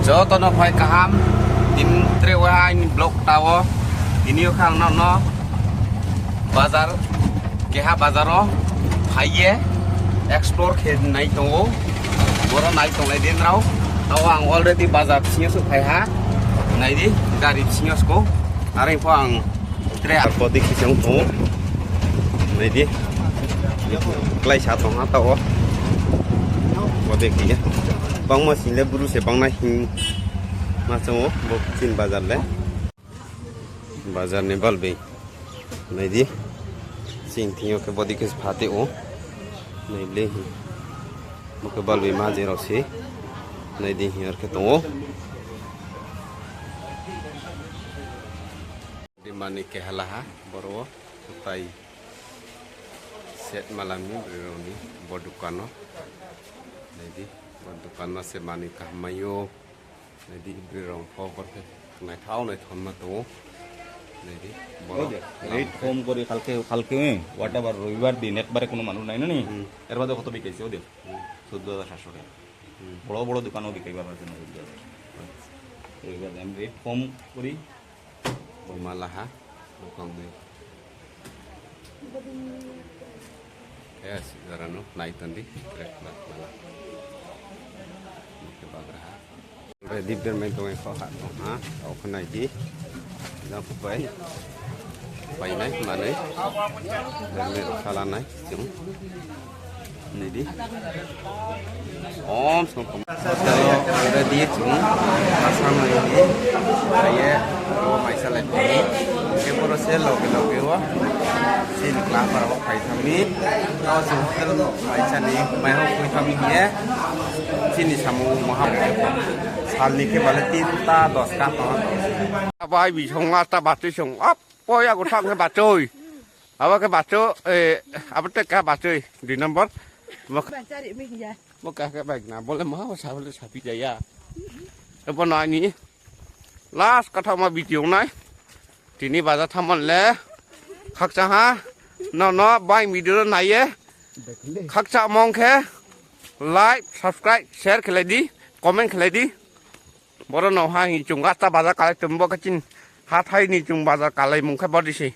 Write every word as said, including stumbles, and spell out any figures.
Joto no phai kaham, tini tre wa aini vlog ta wo. Tini yo khe ang nrao no bazar, keha bazar wo phai ye explore khe nai tong ou. Boro nai tonglai di nrao. Tao ang already bazar bsing yo se phai ha. Nai di, gari bsing yo sko. Are pho ang tre ar pho dei khe se ong tong ou. Nai di. Klái sa tong ha tao. Bo dei khe ye. Bangma sing le bru se bangnai hing ma chong ou, bo chini bazar le. Bazar ni balbei. Nai di. Chini thing yo khe bo dei khe se pha tei ou. Nai le. Bo khe balbei ma je rao se. Nai di, hing ar khe tong ou. Di mani keha la ha, boro wo, tai set ma la mi broi rao ni, bo dukan no. Nai di, bo dukan no se mani kaham mai ou. Nai di, broi rao pho bor khe naithao naithao ma tong ou. Nai di, boro. Rate কম করি কালকে, কালকে, whatever, রবিবার দিন একবারে কোনো মানুষ নাই না নি? এর বাদে কত বিকাইছে ওদের? চোদ্দ হাজার সাতশো টাকা। বড় বড় দোকানও বিকাইবার পারছে না চোদ্দ হাজার। রবিবার দিন আমি rate কম করি। Bo ma la ha, bukang dei. Khe asi jora no nai tong di, tre kla ma la. Bo khe bagra ha. Ready bermai tong kho ha tong ha, tao khe nai di. Jang khe pai. Painai manoi. Bermai rao kha la nai chung. Nai di. Om song kom. Ready chung. Asa nai di. Pai ye. Ro maisa lai tong. Khe boro se loge loge wo. Chini kla para wo phai thang mi. Tao se hotel no maisa ni. Mai ho khui thang mi ye. Chini samung maha. Sal ni khe bale tinta doska tong. Bai bi song asta bachoi song. Ap. Poya go thang khe bachoi. Abo khe bachoi, eh, abo te kha bachoi, dui number. Mo kha khe bai na, bole maha sa bole sapi jaya. Ebo no aini last kathaoma video nai. Tini bazar thanngmo le khakchang ha. Nrao no bai video no nai ye khakchangmo ong khe like, subscribe, share khe lai di, comment khe lai di. Boro no ha hing chung asta bazar kalai tong bo khe chini hathái ni chung bazar kalaimung khe bo dei se.